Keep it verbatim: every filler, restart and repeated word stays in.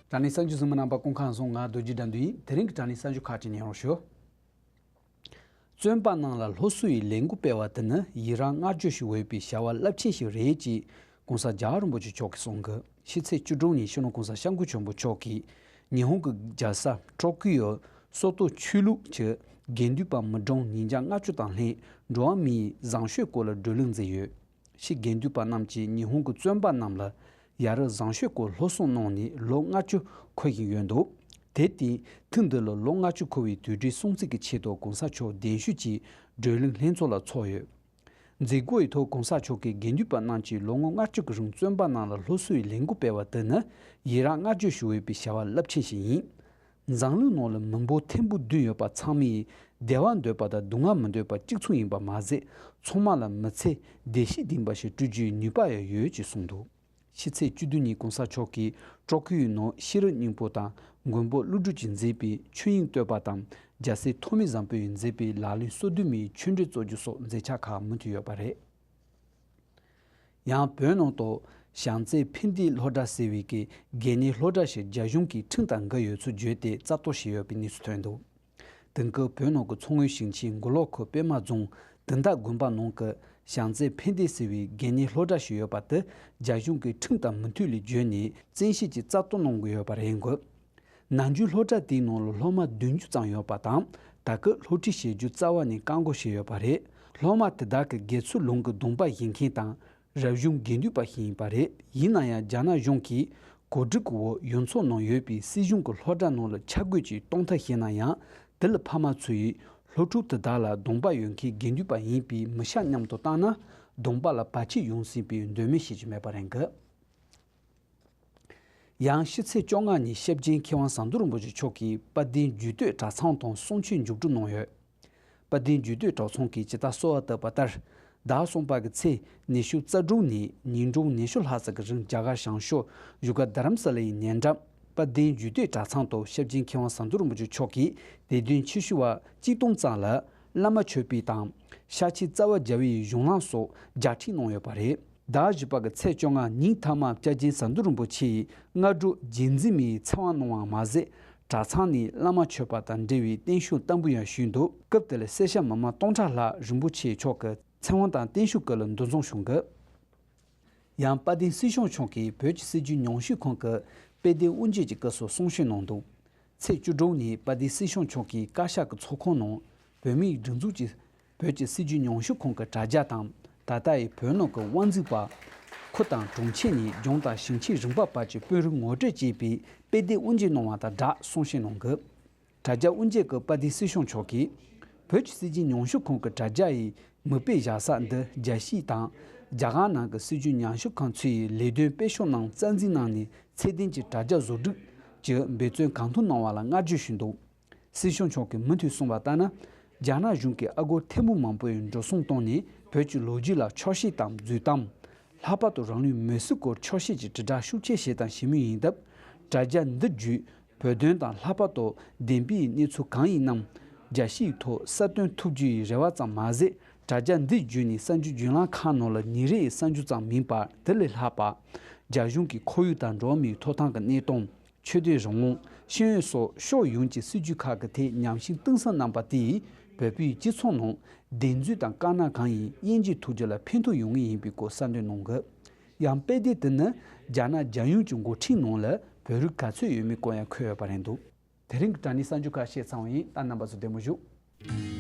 དྲ་གནས་གསར་འགྱུར་གཟིགས་མི་རྣམ་པ་སྐུ་ཁམས་བཟང་། ང་རྡོ་རྗེ་དགྲ་འདུལ་ཡིན། དེ་རིང་གི་དྲ་གནས་གསར་འགྱུར་ཁག་ཅིག་ཉན་རོགས་ཞུ། བཙོན་པ་རྣམས་ལ་སློབ་གསོ་ཡི་ལས་འགུལ་སྤེལ་བ་དེ་ནི་ཡི་རང་བསྔགས་བརྗོད་ཞུ་འོས་པའི་བྱ་བ་རླབས་ཆེན་ཞིག་རེད་ཅེས་༸གོང་ས་༸རྒྱལ་བ་རིན་པོ་ཆེ་མཆོག་གིས་གསུངས་ཀྱི། ཕྱི་ཚེས་བཅུ་དྲུག་ཉིན་སྤྱི་ནོར་༸གོང་ས་༸སྐྱབས་མགོན་ཆེན་པོ་མཆོག་གིས་ཉི་ཧོང་གི་རྒྱལ་ས་ཊོ་ཀི་ཡོ་སོ་ཏོ་ཆོས་ལུགས་ཀྱི་དགེ་འདུན་པ་མི་གྲངས་ཉིས་བརྒྱ་ལྔ་བཅུ་དང་ལྷན་འགྲོ་བ་མིའི་བཟང་སྤྱོད་སྐོར་ལ་བགྲོ་གླེང་མཛད་ཡོད། ཕྱིས་དགེ་འདུན་པ་རྣམས་ཀྱིས་ཉི་ཧོང་གི་བཙོན་པ་རྣམས་ལ་ཡ་རབས་བཟང་སྤྱོད་སྐོར་སློབ་གསོ་གནང་ནས་ལོ་ལྔ་བཅུ་འཁོར་བཞིན་ཡོད་འདུག། དེར་བརྟེན་ཐེངས་འདི་ལ་ལོ་ལྔ་བཅུ་འཁོར་བའི་དུས་དྲན་སྲུང་བརྩི་གི་ཆེད་དུ་༸གོང་ས་མཆོག་གདན་ཞུ་གྱིས་བགྲོ་གླེང་ལྷན་ཚོགས་ལ་ཚོགས་ཡོད། མཛད་སྒོ་ཡི་ཐོག་༸གོང་ས་མཆོག་གིས་དགེ་འདུན་པ་རྣམས་ཀྱིས་ལོ་ངོ་ལྔ་བཅུ་གི་རིང་བཙོན་པ་རྣམས་ལ་སློབ་གསོའི་ལས་འགུལ་སྤེལ་བ་དེ་ནི་ཡི་རང་བསྔགས་བརྗོད་ཞུ་འོས་པའི་བྱ་བ་རླབས་ཆེན་ཞིག་ཡིན། འཛམ་གླིང་ནང་ལ་མི་འབོར་ཐེར་འབུམ་བདུན་ཡོད་པ་ཚང་མས་བདེ་བ་འདོད་པ་དང་སྡུག་བསྔལ་མི་འདོད་པ་གཅིག་མཚུངས་ཡིན་པ་མ་ཟད། ཚང་མ་ལ་མི་ཚེ་བདེ་སྐྱིད་ལྡན་པ་ཞིག་བསྐྲུན་རྒྱུའི་ནུས་པ་ཡང་ཡོད་ཅེས་གསུངས་འདུག། ཕྱི་ཚེས་བཅུ་བདུན་ཉིན་༸གོང་ས་མཆོག་གིས་ཊོ་ཀི་ཡོའི་ནང་ཤེས་རབ་སྙིང་པོ་དང་མགོན་པོ་ཀླུ་སྒྲུབ་ཀྱིས་མཛད་པའི་ཆོས་དབྱིངས་བསྟོད་པ་དང་རྒྱལ་སྲས་ཐོགས་མེད་བཟང་པོས་མཛད་པའི་ལག་ལེན་སོ་བདུན་མའི་ཆོས་འབྲེལ་གཙོ་རྒྱུགས་སོགས་མཛད་འཆར་ཁག་མུ་མཐུད་ཡོད་པ་རེད། ཡང་བོད་ནང་དུ་བྱམས་བརྩེ་ཕན་བདེའི་སློབ་གྲྭ་ཟེར་བའི་གི་དགོན་གནས་སློབ་གྲྭ་ཞིག་རྒྱ་གཞུང་གིས་ཁྲིམས་དང་འགལ་ཡོད་ཚུལ་བརྗོད་དེ་རྩ་གཏོར་བྱས་ཡོད་པའི་གནས་ཚུལ་ཐོན་འདུག། དེང་སྐབས་བོད་ནང་གི་མཚོ་སྔོན་ཞིང་ཆེན་མགོ་ལོག་ཁུལ་པད་མ་རྫོང་དུང་ཟླ་དགོན་པ་ནང་གི་བྱམས་བརྩེ་ཕན་བདེ་ཟེར་བའི་དགོན་གནས་སློབ་གྲྭ་ཞིག་ཡོད་པ་དེ་རྒྱ་གཞུང་གིས་ཁྲིམས་དང་མི་མཐུན་ལུགས་བརྗོད་ནས་བཙན་ཤེད་ཀྱིས་རྩ་གཏོར་གནང་གི་ཡོད་པ་རེད་འདུག། ནམ་རྒྱུན་སློབ་གྲྭ་དེའི་ནང་ལ་སློབ་མ་བདུན་ཅུ་ཙམ་ཡོད་པ་དང་། ད་སྐབས་སློབ་ཁྲིད་བྱེད་རྒྱུ་རྩ་བ་ནས་བཀག་འགོག་བྱས་ཡོད་པ་རེད། སློབ་མ་དེ་དག་གི་དགེ་ཚུལ་ལུང་གི་སྡོམ་པ་བཞེས་མཁན་དང་། རབ་བྱུང་དགེ་འདུན་པ་ཞིག་ཡིན་པ་རེད། ཡིན་ན་ཡང་རྒྱ་ནག་གཞུང་གིས་གོ་སྒྲིག་གི་འོག་ཡུལ་ཚོ་ནང་ཡོད་པའི་སྲིད་གཞུང་གི་སློབ་གྲྭ་ནང་ལ་ཆ་བགོས་ཀྱིས་གཏོང་ཐབས་བྱས་ན་ཡང་། དེ་ལ་ཕ་མ་ཚོས་སློབ་ཕྲུག་དེ་དག་ལ་སྡོམ་པ་ཡོད་མཁན་དགེ་འདུན་པ་ཡིན་པའི་མི་ཤ་མཉམ་དུ་བཏང་ན། སྡོམ་པ་ལ་བར་ཆད་ཡོང་སྲིད་པའི་འདོད་མོས་བྱེད་ཀྱི་མེད་པ་རེད་འདུག། ཡང་ཕྱི་ཚེས་བཅོ་ལྔ་ཉིན་སྐྱབས་རྗེ་མཁས་དབང་ཟམ་གདོང་རིན་པོ་ཆེ་མཆོག་གིས་དཔལ་ལྡན་རྒྱུད་སྟོད་གྲྭ་ཚང་དུ་གསུང་ཆོས་མཇུག་སྒྲིལ་གནང་ཡོད། དཔལ་ལྡན་རྒྱུད་སྟོད་གྲྭ་ཚང་གིས་ཇི་ལྟར་གསོལ་བ་བཏབ་པ་ལྟར། ཟླ་གསུམ་པ་གི་ཚེས་ཉི་ཤུ་རྩ་དྲུག་ནས་ཉིན་གྲངས་ཉི་ཤུ་ལྷག་ཙམ་གྱི་རིང་རྒྱ་གར་བྱང་ཕྱོགས་བཞུགས་སྒར་རྡ་རམ་ས་ལའི་ཉེ་འགྲམ་དཔལ་ལྡན་རྒྱུད་སྟོད་གྲྭ་ཚང་དུ་སྐྱབས་རྗེ་མཁས་དབང་ཟམ་གདོང་རིན་པོ་ཆེ་མཆོག་གིས་དད་ལྡན་ཆོས་ཞུ་བ་གཅིག་སྟོང་ཙམ་ལ་བླ་མ་མཆོད་པའི་དང་ཤ་ཆེན་རྩ་བ་རྒྱལ་བའི་གཞུང་ལམ་སོགས་རྒྱག་ཁྲིད་གནང་ཡོད་པ་རེད། ཟླ་བཞི་པ་གི་ཚེས་བཅོ་ལྔ་ཉིན་མཐའ་མ་སྐྱབས་རྗེ་ཟམ་གདོང་རིན་པོ་ཆེ་ཡིས་སྔ་དྲོ་རྗེས་འཛིན་མའི་ཚེ་དབང་གནང་བ་མ་ཟད། གྲྭ་ཚང་ནས་བླ་མ་མཆོད་པ་དང་འབྲེལ་བའི་བརྟན་བཞུགས་བསྟར་འབུལ་ཡང་ཞུས་འདུག། སྐབས་དེར་སེར་སྐྱ་མི་མང་སྟོང་ཕྲག་ལྷག་རིན་པོ་ཆེ་མཆོག་གི་ཚེ་དབང་དང་བརྟན་བཞུགས་སྐོར་ལ་འདུ་འཛོམས་བྱུང་གི། ཡང་དཔལ་ལྡན་སྲིད་སྐྱོང་མཆོག་གིས་བོད་ཀྱི་སྲིད་བྱུས་ཉམས་ཞིབ་ཁང་གི་དཔེ་དེབ་དབུ་འབྱེད་ཀྱི་སྐབས་སུ་གསུང་བཤད་གནང་འདུག། ཚེས་བཅུ་དྲུག་ཉིན་དཔལ་ལྡན་སྲིད་སྐྱོང་མཆོག་གིས་བཀའ་ཤག་གི་ཚོགས་ཁང་ནང་བོད་མིའི་སྒྲིག་འཛུགས་ཀྱི་བོད་ཀྱི་སྲིད་བྱུས་ཉམས་ཞིབ་ཁང་གི་དྲ་རྒྱ་དང་། ད་ལྟ་ཡི་བོད་ནང་གི་དབང་འཛིན་པ་ཁུལ་དང་གྲོང་ཁྱེར་ནས་ལྗོངས་དང་ཞིང་ཆེན་རིམ་པ་བར་གྱི་དཔོན་རིགས་ངོ་སྤྲོད་ཅེས་པའི་དཔེ་དེབ་དབུ་འབྱེད་གནང་བ་དང་སྦྲགས་གསུང་བཤད་གནང་གི། དྲ་རྒྱ་དབུ་འབྱེད་སྐབས་དཔལ་ལྡན་སྲིད་སྐྱོང་མཆོག་གིས། བོད་ཀྱི་སྲིད་བྱུས་ཉམས་ཞིབ་ཁང་གི་དྲ་རྒྱ་ཡི་མིག་དཔེ་བཞག་ས་འདི་རྒྱལ་སྤྱི་དང་རྒྱ་གར་ནང་གི་སྲིད་བྱུས་ཉམས་ཞིབ་ཁང་ཚོའི་ལས་དོན་སྤེལ་ཕྱོགས་རྣམས་རྩ་འཛིན་གནང་ནས་ཚད་ལྡན་གྱི་དྲ་རྒྱ་བཟོ་སྒྲིག་གི་འབད་བརྩོན་གང་ཐུབ་གནང་བ་ལ་བསྔགས་བརྗོད་ཞུས་འདུག། སྲིད་སྐྱོང་མཆོག་གིས་མུ་མཐུད་གསུངས་པ་ལྟར་ན། རྒྱ་ནག་གཞུང་གིས་ཨ་སྒོར་ཐེར་འབུམ་མང་པོའི་འགྲོ་སོང་བཏང་ནས་བོད་ཀྱི་ལོ་རྒྱུས་ལ་འཁྱོག་བཤད་དང་རྫུན་གཏམ། ལྷག་པར་དུ་རང་ལུས་མེར་སྲེག་སྐོར་འཁྱོག་བཤད་ཀྱི་དྲིལ་བསྒྲགས་ཤུགས་ཆེ་བྱས་དང་བྱེད་མུས་ཡིན་སྟབས། དྲ་རྒྱ་འདི་བརྒྱུད་བོད་དོན་དང་ལྷག་པར་དུ་བདེན་པའི་གནས་ཚུལ་གང་ཡིན་རྣམས་རྒྱལ་སྤྱིའི་ཐོག་གསལ་སྟོན་ཐུབ་རྒྱུའི་རེ་བ་ཙམ་མ་ཟད། དྲ་རྒྱ་འདི་བརྒྱུད་ནས་གསར་འགྱུར་བརྒྱུད་ལམ་ཁག་ནང་ལ་ཉིན་རེའི་གསར་འགྱུར་ཙམ་མིན་པར་དེ་ལས་ལྷག་པ། རྒྱ་གཞུང་གིས་ཁོར་ཡུག་དང་འགྲོ་བ་མིའི་ཐོབ་ཐང་གི་གནས་སྟངས། ཆོས་དད་རང་དབང་། ཤེས་ཡོན་སོགས་ཕྱོགས་ཡོངས་ཀྱི་སྲིད་བྱུས་ཁག་གི་ཐད་ཉམས་ཞིབ་གཏིང་ཟབ་གནང་པ་དེས་བོད་པའི་སྤྱི་ཚོགས་ནང་བདེན་རྫུན་དང་དཀར་ནག་གང་ཡིན་དབྱེ་འབྱེད་ཐུབ་རྒྱུ་ལ་ཕན་ཐོགས་ཡོང་ངེས་ཡིན་པའི་སྐོར་གསལ་འདོན་གནང་གི། ཡང་དཔེ་དེབ་དེ་ནི་རྒྱ་ནག་རྒྱལ་ཡོངས་ཀྱི་འགོ་ཁྲིད་ནང་ལ་བོད་རིགས་ག་ཚོད་ཡོད་མེད་སྐོར་ཡང་འཁོད་ཡོད་པ་རེད་འདུག། དེ་རིང་གི་དྲ་གནས་གསར་འགྱུར་ཁག་བཤད་ཚར་བ་ཡིན། ད་རྣམ་པ་ཚོ་བདེ་མོ་བཞུགས།